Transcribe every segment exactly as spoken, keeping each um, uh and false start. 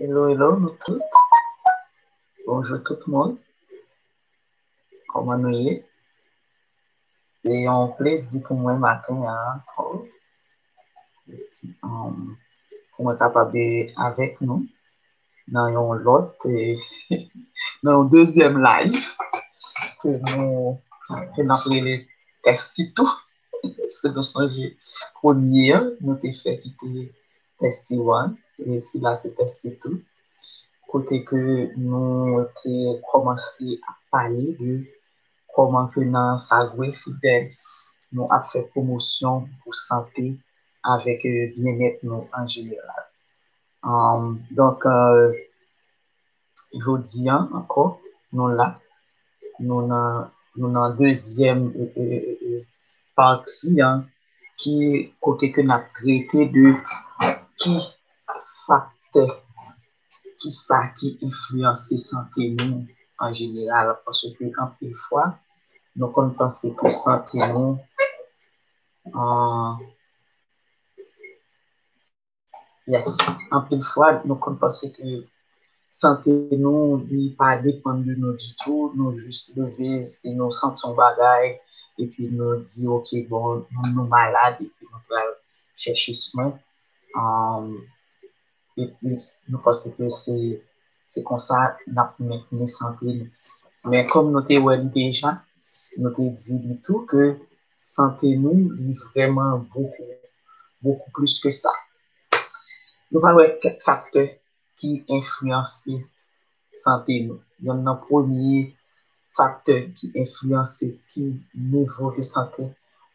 Hello, hello, nou tout. Bonjou tout moun. Kòman nou ye? Se yon plezi pou mwen maten an ankò. Um, pou mwen kapab avèk nou nan yon lòt, eh, nan yon dezyèm live ke nou, ke n ap rele Tèsti Tou. Si nou sonje, premye an, nou te fè ki te Tèsti One, e sila se Tèsti Two, kote ke nou te kòmanse ap pale de kòman ke nan Sagwe Fit Dance, nou ap fè pwomosyon pou sante avèk, eh, byennèt nou an jeneral. Um, donk, eh, jodi an ankò, nou la, nou nan, nou nan dezyèm, eh, eh, eh, eh, pati an, ki kote ke n ap trete de ki faktè, ki sa ki enfliyanse sante nou an jeneral, paske anpil fwa, nou konn panse ke sante nou, an, yes, anpil fwa, nou konn panse ke sante nou, li pa depann de nou ditou, nou jis leve, si nou santi yon bagay, epi nou di, "Ok, bon, nou, nou malad," epi nou pral chèche swen. Um, epi nou panse ke se, se konsa n ap mentni sante nou. Men kòm nou te wè li deja, nou te di li tou ke sante nou, li vrèman bokou, bokou plis ke sa. Nou pral wè kèk faktè ki enfliyanse sante nou. Yonn nan premye faktè ki enfliyanse ki nivo de sante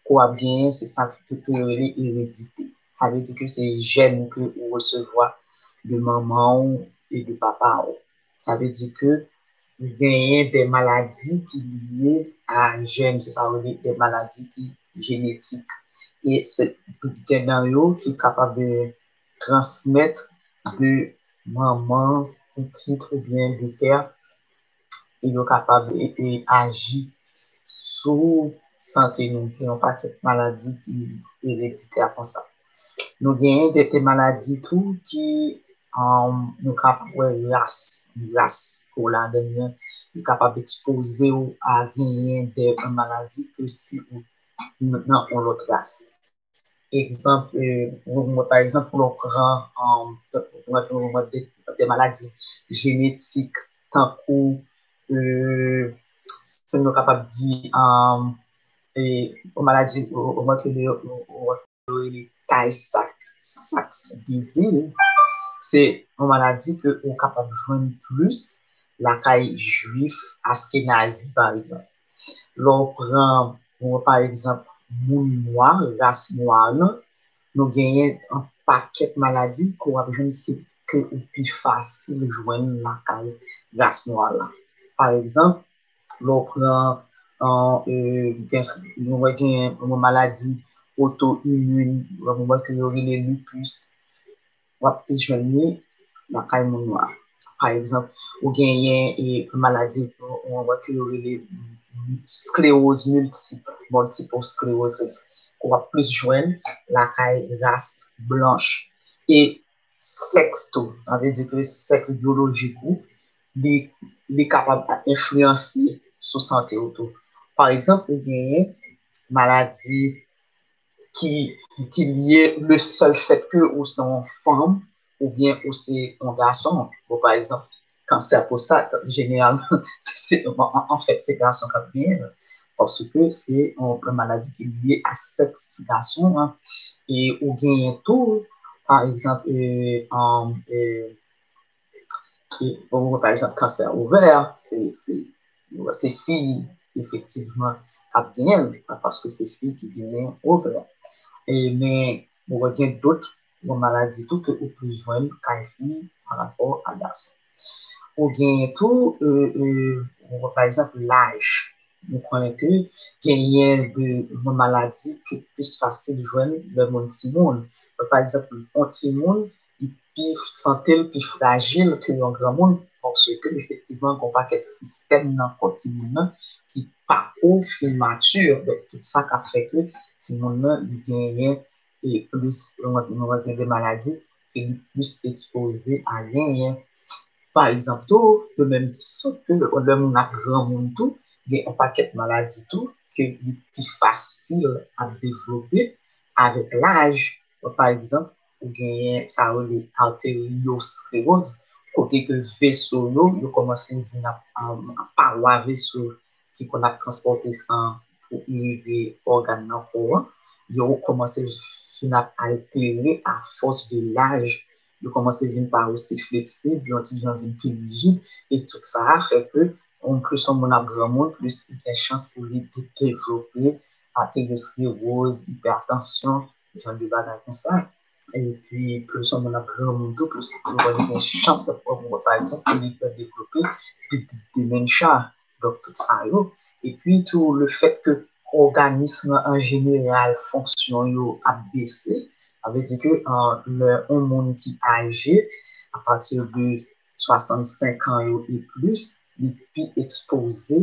ke w ap genyen, se sa ke yo rele eredite. Sa vle di ke se jèn ke ou resevwa de manman w e de papa w. Sa vle di ke ou genyen de maladi ki lye a jèn, se sa yo rele de maladi ki jenetik. E se gen nan yo ki kapab transmèt de manman, pitit oubyen de pè, e yo kapab e, e aji sou sante nou. Gen yon pakèt maladi ki ereditè konsa. Nou genyen de, de maladi tou ki, um, nou kapab wè ras, ras ke w ladan l, li kapab ekspoze w a genyen de maladi ke si ou nan yon lòt ras. Egzanp, eh, mwen, pa egzanp, pou nou pran, um, mwen, mwen, de, de maladi jenetik, tankou, eh, si nou kapab di, um, eh, yon maladi, mwen, ke yo rele Tay-Sachs, Sachs disease, se yon maladi ke ou kapab jwenn plis lakay jwif, askenazi, pa egzanp. Lè w pran, bon, pa egzanp, moun nwa, ras nwa nan, nou genyen yon pakèt maladi ke w ap jwenn ki, ke ou pi fasil jwenn lakay ras nwa la. Pa egzanp, lè w pran, an, e, gen, nou wè gen yon maladi oto-imin, nou wè ke yo rele lupus, w ap plis jwenn li lakay moun nwa. Pa egzanp, ou genyen, e, maladi, ou, ou wè ke yo rele sklewoz miltip, multiple sclerosis, ke w ap plis jwenn lakay ras blanch. E sèks tou, sa vle di ke sèks byolojik ou, li, li kapab enfliyanse sou sante w tou. Pa egzanp, ou genyen maladi ki, ki lye le sèl fèt ke ou se yon fanm oubyen ou se yon gason. Bon, pa egzanp, kansè pwostat, jeneralman, se, se, an, an fèt, se gason k ap genyen l. Paske se yon, yon maladi ki lye a sèks gason an. E ou genyen tou, pa egzanp, e, an, e, e, bon, pa egzanp, kansè ovè, se, se, se fi, efektivman, k ap genyen l, paske se fi ki genyen ovè. E, men, ou wè gen dòt, bon, maladi tou ke ou plis jwenn kay fi pa rapò a gason. Ou genyen tou, e, e, ou wè, pa egzanp, laj. Nou konnen ke genyen de, de maladi ki plis fasil jwenn lè moun timoun. Pa egzanp, yon timoun, li pi, sante l pi frajil ke yon granmoun, paske efektivman, gen yon pakèt sistèm nan kò timoun nan ki pako fin mati. Donk, tout sa ka fè ke timoun nan, li genyen e plis, nou, nou gen de maladi ke li plis ekspoze a genyen. Pa egzanp tou, de menm sòt ke lè moun ap granmoun tou, gen yon pakèt maladi tou ke li pi fasil ap devlope avèk laj. Pa egzanp, ou genyen sa yo rele arteryoskleroz, kote ke veso yo, yo kòmanse vin ap, ap, ap pawòl veso ki konn ap transpòte san pou irige ògàn nan kò an, yo kòmanse vin ap altere a fòs de laj, yo kòmanse vin pa osi fleksib, yon ti jan vin pi rijid, e tout sa a fè ke yon plis yon moun ap granmoun, plis li gen chans pou li de- devlope ateryoskleroz, ipètansyon, jan de bagay konsa. Epi, plis yon moun ap granmoun tou, plis li gen chans, pa egzanp, pou li devlope de- de- dementia. Donk, tout sa yo. Epi tou, le fèt ke òganis lan an jeneral, fonksyon yo ap bese, sa vle di ke lè yon moun ki aje, apati de swasannsenk an yo e plis, li pi ekspoze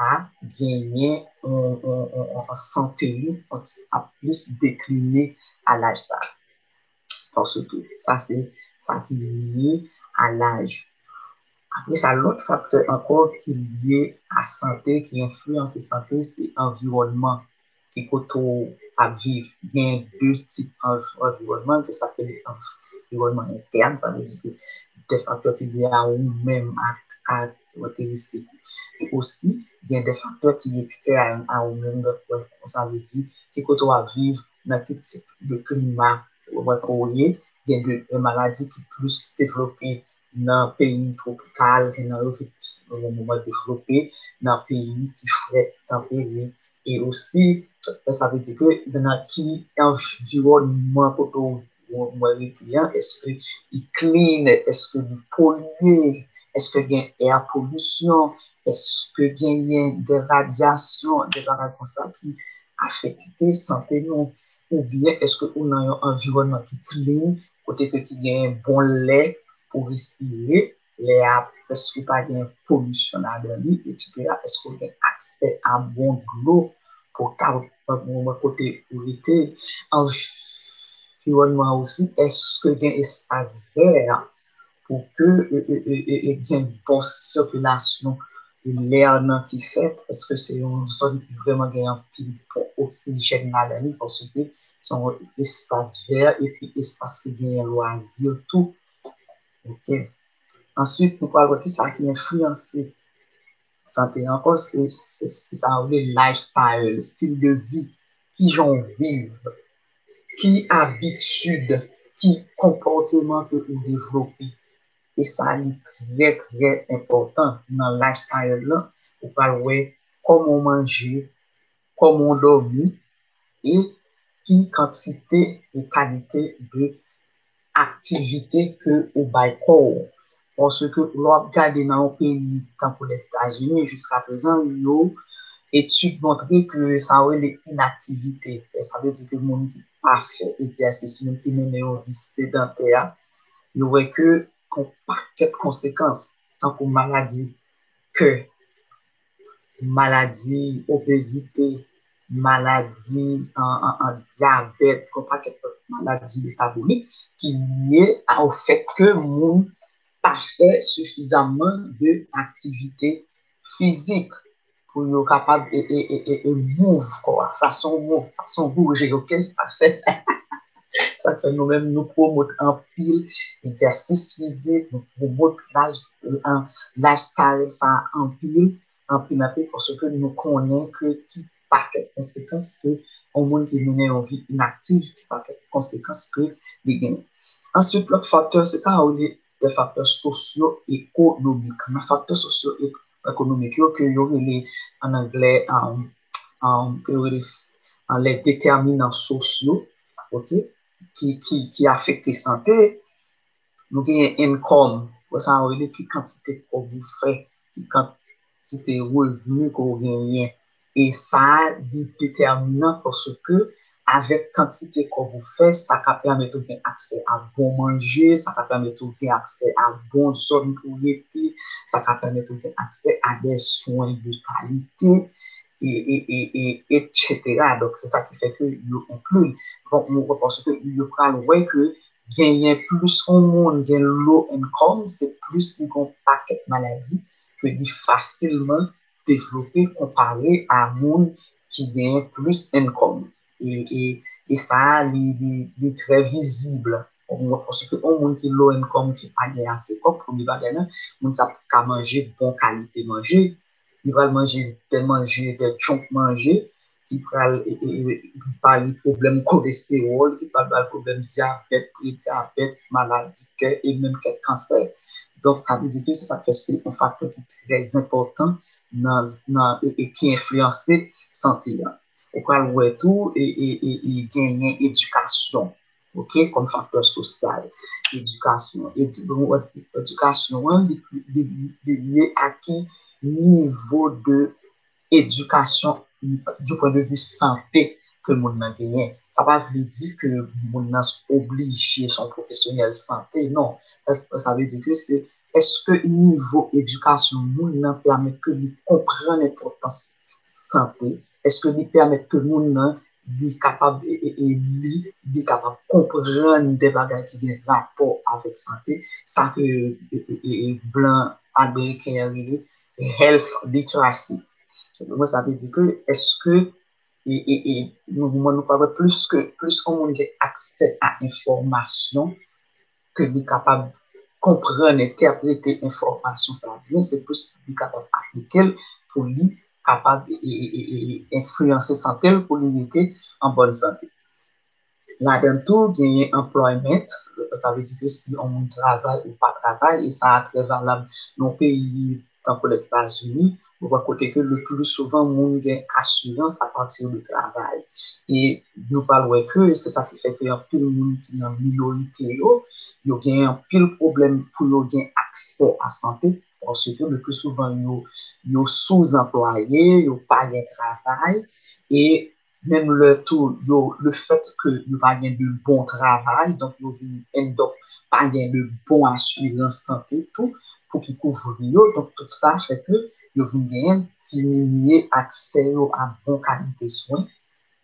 a genyen yon, yon, yon, yon sante li ap plis dekline a laj sa. Paske sa se sa ki lye a laj. Apre sa, lòt faktè ankò ki lye a sante, ki enfliyanse sante, se anviwònman ki kote w ap viv. Gen de tip anv- anviwònman, gen sa k rele anviwònman entèn, sa vle di ke de faktè ki lye a ou menm ak, ak karakteristik ou. E osi, gen de faktè ki ekstèn a ou menm, donk, sa vle di ki kote w ap viv, nan ki tip de klima ou ye. Gen de maladi ki plis devlope nan peyi twopikal, gen nan yo ki plis devlope nan peyi ki frèt, ki tanpere. E osi, sa vle di ke nan ki anviwònman kote w mwen rete an, èske li klin, èske li polye, èske gen air pollution, èske genyen de radyasyon, de bagay konsa ki afekte sante nou, oubyen èske ou nan yon anviwònman ki klin, kote ke ki gen bon lè pou respire, lè a prèske pa gen polisyon ladan li, etsetera. Èske ou gen aksè a bon dlo potab nan moman kote ou rete? Anviwònman osi, èske gen espas vè pou ke e, e, e, e, e gen bon sikilasyon lè nan ki fèt? Èske se yon zòn ki vrèman gen anpil bon oksijèn ladan li? Paske se yon espas vè epi espas ki genyen lwazi tou. Ok. Answit, nou pral wè ki sa ki enfliyanse sante ankò, se, se, se sa yo rele lifestyle, stil de vi, ki jan w viv, ki abitid, ki konpòteman ke ou devlope. E sa li trè, trè enpòtan nan lifestyle lan. Ou pral wè kòman w manje, kòman w dòmi, e ki kantite e kalite de aktivite ke ou bay kò w. Paske lè w ap gade nan yon peyi tankou Lèzetazini, jiskaprezan, yo etid montre ke sa yo rele inaktivite. Sa vle di ke moun ki pa fè egzèsis, moun ki mennen yon vi sedantè, yo wè ke gen yon pakèt konsekans, tankou maladi kè, maladi obezite, maladi an, an, an dyabèt, yon pakèt lòt maladi metabolik ki lye a, o fèt ke moun pa fè sifizamman de aktivite fizik pou yo kapab e, e, e, e, e move kò a, fason move, fason bouje, ok, sa fè sa fè nou menm nou pwomot anpil egzèsis fizik, nou pwomot laj, an, lifestyle sa anpil, anpil, anpil, paske nou konnen ke ki pakèt konsekans ke yon moun ki mennen yon vi inaktif, ki pakèt konsekans ke li genyen. Answit, lòt faktè, se sa yo rele de faktè sosyo-ekonomik. Nan faktè sosyo-ekonomik yo, ke yo rele an anglè, um, um, ke yo rele, uh, les déterminants sociaux, ok, ki, ki, ki afekte sante, nou genyen income, pou sa yo rele ki kantite kòb ou fè, ki kantite revni ke w genyen. E sa a, li detèminan paske avèk kantite kòb ou fè, sa ka pèmèt ou gen aksè a bon manje, sa ka pèmèt ou gen aksè a bon zòn pou w rete, sa ka pèmèt ou gen aksè a de swen de kalite, e, e, e, e, etsetera. Donk, se sa ki fè ke yo enkli l. Donk, nou wè paske yo pral wè ke genyen plis yon moun gen low income, se plis li gen yon pakèt maladi ke li fasilman devlope konpare a moun ki genyen plis income. E, e, e sa a, li, li, li trè vizib. Paske yon moun ki low income, ki pa gen ase kòb pou li bagay lan, moun sa ap ka manje bon kalite manje, li pral manje de manje, de junk manje, ki pral e, e, e, ba li pwoblèm kolestewòl, ki pral ba l pwoblèm dyabèt, predyabèt, maladi kè e menm kèk kansè. Donk, sa vle di ke se sa k fè se yon faktè ki trè enpòtan nan, nan, e, e ki enfliyanse sante a. Ou pral wè tou e, e, e, e genyen edikasyon, ok, kòm faktè sosyal. Edikasyon. Edi- bon, edikasyon an, li, li, li lye a ki nivo de edikasyon du point de vue sante ke moun nan genyen. Sa pa vle di ke moun nan oblije se yon pwofesyonèl sante, non. Sa, sa vle di ke se èske nivo edikasyon moun nan pèmèt ke li konprann enpòtans sante? Èske li pèmèt ke moun nan li kapab e, e, e li, li kapab konprann de bagay ki gen rapò avèk sante? Sa ke e, e, e, e blan ameriken an rele health literacy. Mwen, sa vle di ke èske e, e, e, nou, nou, nou pa wè plis ke, plis yon moun gen aksè a enfòmasyon, ke li kapab konprann, entèprete enfòmasyon sa a byen, se plis li kapab aplike l pou li kapab e, e, e, e, enfliyanse sante l pou li rete an bòn sante. Ladan tou, genyen employment, sa vle di ke si yon moun travay ou pa travay, e sa a trè valab nan yon peyi tankou Lèzetazini, ou wè kote ke le pli souvan moun gen asirans apati de travay. E nou pral wè ke se sa ki fè ke anpil moun ki nan minorite yo, yo gen anpil pwoblèm pou yo gen aksè a sante, paske le pli souvan yo, yo souzanplwaye, yo pa gen travay, e menm lè tou, yo, le fèt ke yo pa gen de bon travay, donk yo vin end up pa gen de bon asirans sante tou pou ki kouvri yo. Donk, tout sa fè ke yo vin genyen diminye aksè yo a bon kalite swen.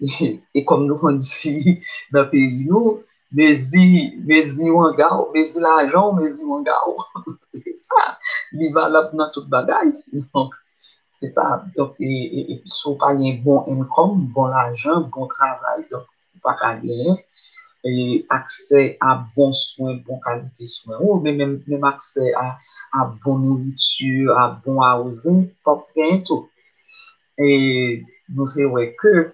E, e kòm nou konn di nan peyi nou, mezi, mezi wanga w, mezi lajan w, mezi wanga w. Se sa, li valab nan tout bagay. Donk, se sa. Donk, e, e, e, si w pa gen bon income, bon lajan, bon travay, donk, ou pa ka genyen e, aksè a bon swen, bon kalite swen. Ou menm, menm, menm aksè a, a bon nouriti, a bon housing, p ap genyen tou. E nou te wè ke,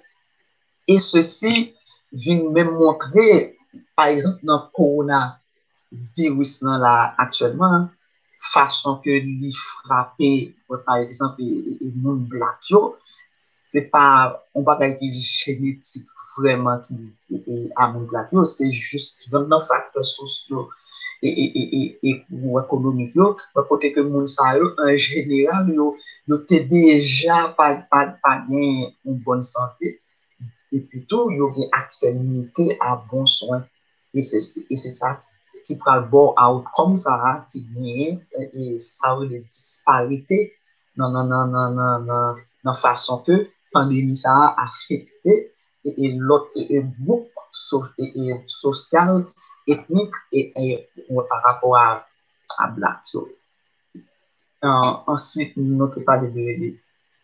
e sesi vin menm montre, pa egzanp, nan kowona viris lan la aktyèlman, fason ke li frape, pa egzanp, e, e, e moun blak yo, se pa yon bagay ki jenetik vrèman ki e, e, a moun blak yo, se jis youn nan faktè sosyo e, e, e, e, e ekonomik yo, men kote ke moun sa yo, an jeneral, yo, yo te deja pa, pa, pa gen yon bòn sante, epi tou, yo gen aksè limite a bon swen. E se, e se sa ki pral ba w outcome sa a ki genyen, e, e se sa yo rele disparite nan, nan, nan, nan, nan, nan, nan fason ke pandemi sa a afekte e, e lòt e, e gwoup so, e, e sosyal, etnik e, e, pa rapò a, a blak yo. An, answit, nou te pale de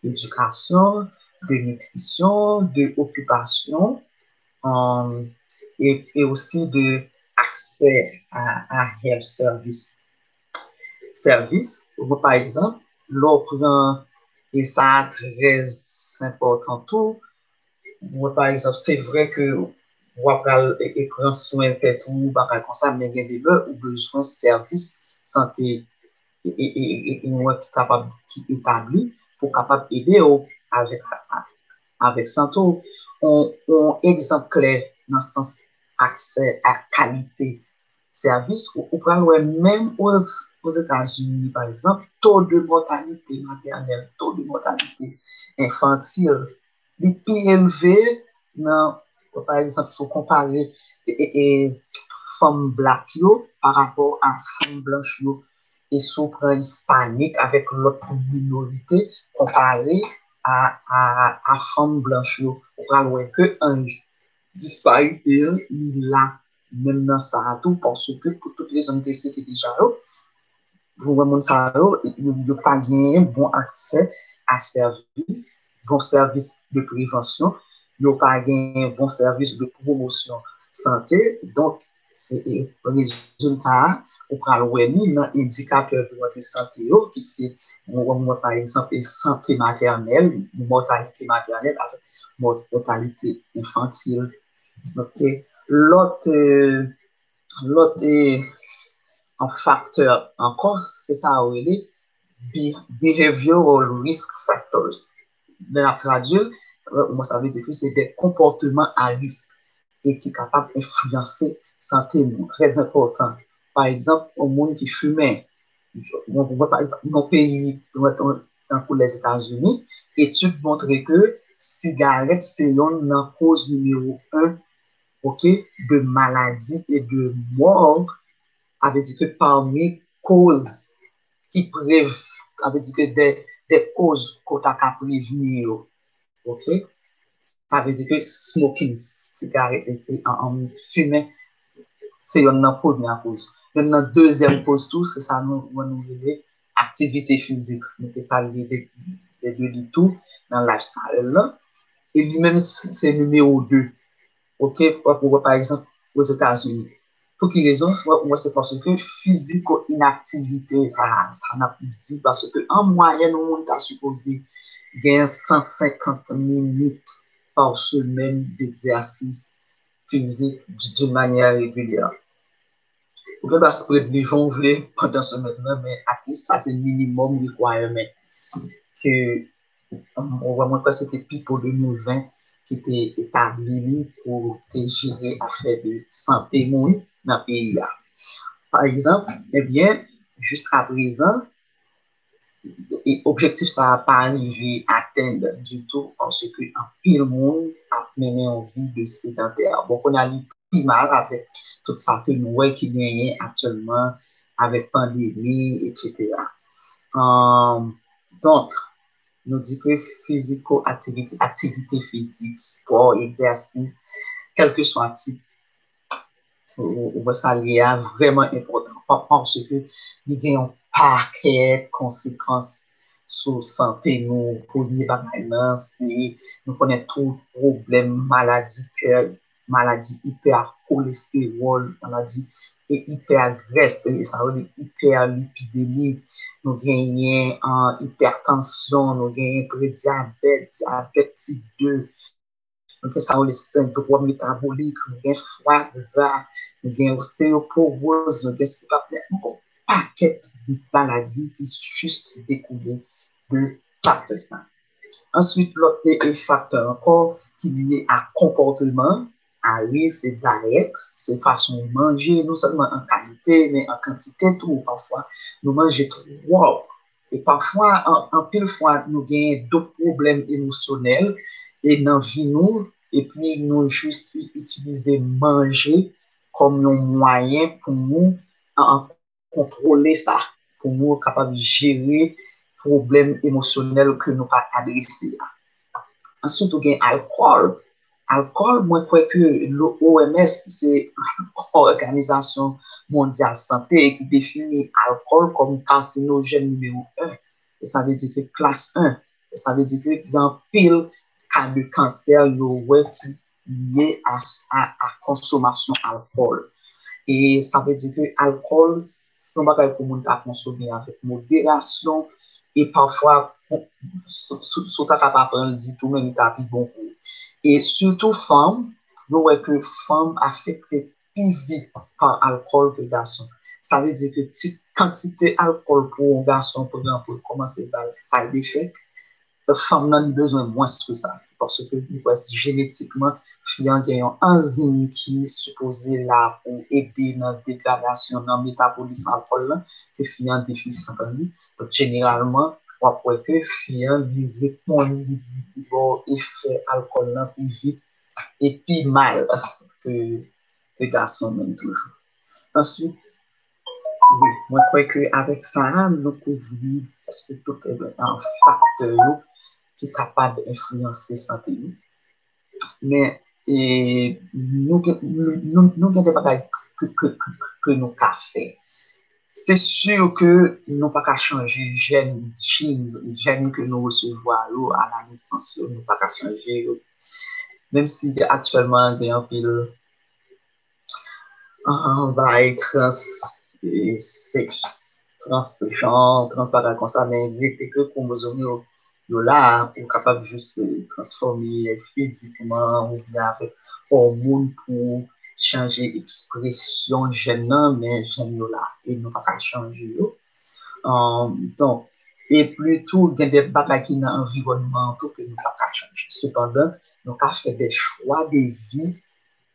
edikasyon, de nitrisyon, de okipasyon, um, e, e osi de aksè a, a health service. Sèvis, pa egzanp, lè w pran, e sa a trè enpòtan tou, mwen, pa egzanp, se vre ke w ap pral e, e pran swen tèt ou, bagay konsa, men gen de lè ou bezwen sèvis sante e, e, e, e, e mwen ki kapab, ki etabli pou kapab ede w avèk, avèk sante w. On, on egzanp klè nan sans aksè a kalite sèvis, ou, ou pral wè menm Ozetazini, pa egzanp, to de mòtalite matènèl, to de mòtalite enfantil, li pi elve nan, pa egzanp, si w konpare e, e, e, fanm blak yo pa rapò a fanm blanch yo, e si w pran ispanik avèk lòt minorite konpare a, a, a fanm blanch yo, ou pral wè ke an disparite an, li la. menm nan sa a tou, paske pou tout rezon m te esplike deja yo, pou wè moun sa yo, yo, yo pa genyen bon aksè a sèvis, bon sèvis de prevansyon, yo pa genyen bon sèvis de pwomosyon sante. Donk, se e, rezilta a, ou pral wè li nan endikatè de sante yo, ki se, nou wè, nou wè, pa egzanp, e sante matènèl, mòtalite matènèl avèk mòtalite enfantil. Ok. Lòt, e, lòt, e, an faktè ankò, se sa yo rele be- behavioral risk factors. Lè n ap tradui l, sa vle di ke se de konpòteman a risk e ki kapab enfliyanse sante nou. Trè enpòtan. Pa egzanp, yon moun ki fimen, yon, yon, pa egzanp, yon peyi tankou Lèzetazini, etid montre ke sigarèt se yonn nan koz nimewo en, ok, de maladi e de mò, sa vle di ke pami koz ki prev, sa vle di ke de, de koz ke w ta ka prevni yo. Ok? Sa vle di ke smoking, sigarèt, e, e, an, an, fimen, se yonn nan premye koz. Yonn nan dezyèm koz tou, se sa nou, nou rele aktivite fizik. Nou te pale de, de, de li tou nan lifestyle la. E li menm, se, se nimewo de. Ok? W ap wè, pa egzanp, Ozetazini. Pou ki rezon? Mwen, mwen, se paske fiziko inaktivite, sa, sa n ap di, paske an mwayèn, yon moun ta sipoze gen san senkant minit pa semèn d'egzèsis fizik d'une manière régulière. Ou gen dwa spread li jan w vle pandan semèn nan, men at least sa se minimum requirement ke, um, ou wè, mwen kwè se te People de mil ven ki te etabli li pou te jere afè de sante moun nan peyi a. Pa egzanp, ebyen, jiskaprezan, e objektif sa a pa rive atenn ditou paske anpil moun ap mennen yon vi de sedantè. Bon, kounye a li pi mal avèk tout sa ke nou wè ki genyen aktyèlman avèk pandemi, et cetera. Um, donk, nou di ke fiziko aktivite, aktivite fizik, spò, egzèsis, kèlkeswa tip, ou, ou wè sa li a vrèman enpòtan pa, paske li gen yon pakèt konsekans sou sante nou. Premye bagay nan, se nou konnen tout pwoblèm maladi kè, maladi ipè kolestewòl, maladi e ipè grès, e sa yo rele ipèlipidemi. Nou genyen, an, ipètansyon, nou genyen predyabèt, dyabèt tip de. Nou gen sa yo rele sendwòm metabolik, nou gen fwa gra, nou gen osteyopowoz, nou gen sipapnè, nou gen yon pakèt de maladi ki jis dekoule de faktè sa. Answit, lòt de, e faktè ankò ki lye a konpòteman, a wi, se dayèt, se fason w manje, non sèlman an kalite, men an kantite tou. Pafwa, nou manje twòp. E pafwa, an, anpil fwa, nou genyen dòt pwoblèm emosyonèl e nan vi nou, epi nou jis i- itilize manje kòm yon mwayen pou nou, an, an kontwole sa, pou nou kapab jere pwoblèm emosyonèl ke nou pa adrese a. Answit, ou gen alkòl. Alkòl, mwen kwè ke lo-, O M S, ki se Òganizasyon Mondyal Sante, ki defini alkòl kòm karsinojèn nimewo en. E sa vle di ke klas en. E sa vle di ke gen anpil ka de kansè yo wè ki lye a, a, a konsomasyon alkòl. E sa vle di ke alkòl se yon bagay pou moun ta konsome avèk moderasyon e pafwa, si, si, si w ta ka pa pran l ditou, menm li ta pi bon pou ou. E sitou fanm, nou wè ke fanm afekte pi vit pa alkòl ke gason. Sa vle di ke ti kantite alkòl pou yon gason pran pou l kòmanse ba l side effect, fanm nan li bezwen mwens ke sa. Se paske li kwè jenetikman, fi an gen yon anzim ki sipoze la pou ede nan degradasyon, nan metabolism alkòl lan, ke fi an defisyan an li. Donk, jeneralman, w ap wè ke fi an li reponn, li, li, li ba w efè alkòl lan pi vit e pi mal ke, ke gason menm toujou. Answit, wi, mwen kwè ke avèk sa a, nou kouvri prèske tout, e, faktè yo ki kapab enfliyanse sante nou. Men, e nou gen, nou, nou, nou gen de bagay ke, ke, ke, ke nou ka fè. Se si ke nou pa ka chanje jèn, genes, jèn ke nou resevwa yo a la nesans yo, nou pa ka chanje yo. Menm si aktyèlman gen anpil, ah, bagay trans, e, sèks, transjan, trans bagay konsa, men rete ke kwomozòm yo, yo la, ou kapab jis, e, transfòme fizikman oubyen avèk òmòn pou chanje ekspresyon jèn nan, men jèn yo la, e nou pa ka chanje yo. Ahn, donk, epi tou, gen de bagay ki nan anviwònman an tou ke nou pa ka chanje. Sepandan, nou ka fè de chwa de vi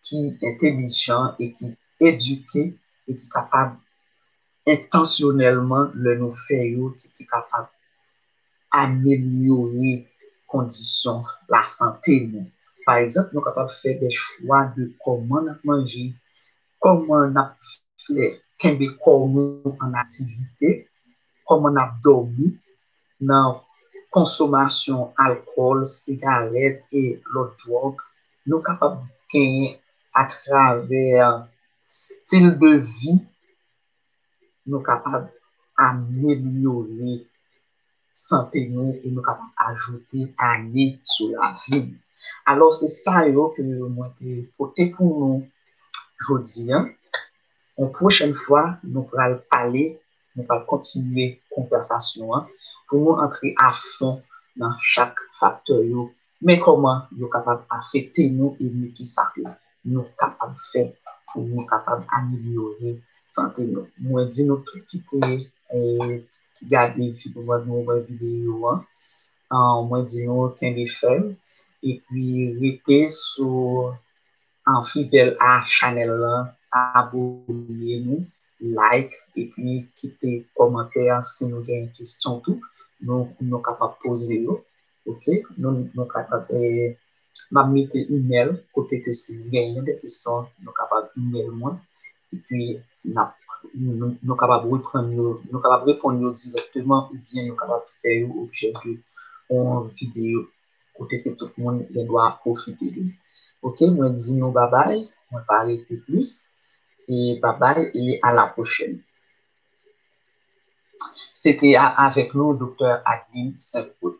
ki entèlijan e ki edike e ki kapab entansyonèlman, lè nou fè yo, ki, ki kapab amelyore kondisyon lasante nou. Pa egzanp, nou kapab fè de chwa de kòman n ap manje, kòman n ap fè kenbe kò nou an aktivite, kòman n ap dòmi, nan konsomasyon alkòl, sigarèt e lòt dwòg, nou kapab genyen atravè stil de vi, nou kapab amelyore sante nou e nou kapab ajoute ane sou lavi nou. Alò, se sa yo ke mwen te pote pou nou jodi a. Yon pwochèn fwa, nou pral pale, nou pral kontinye konvèsasyon an pou nou antre a fon nan chak faktè yo, men kòman yo kapab afekte nou e men kisa ke nou kapab fè pou nou kapab amelyore sante nou. Mwen di nou tout ki te, eh, ki gade vi-, mwen, nou wè videyo an, ah, mwen di nou kenbe fèm, epi rete sou, ah, fidèl a chanèl lan, abòne nou, like, epi kite kòmantè si nou gen kesyon tou, nou, nou kapab poze yo, ok? Nou, nou kapab, eh, m ap mete email, kote ke si nou genyen de kesyon, nou kapab email mwen, epi n ap, nou, nou kapab reprann yo, nou kapab reponn yo dirèkteman, oubyen nou kapab fè yo objè de yon videyo, kote ke tout moun gen dwa pwofite de li. Ok, mwen di nou babay, mwen pa rete plis, e babay, e a la pwochèn. Se te a-, avèk nou, Doktè Adeline Saint-Paul.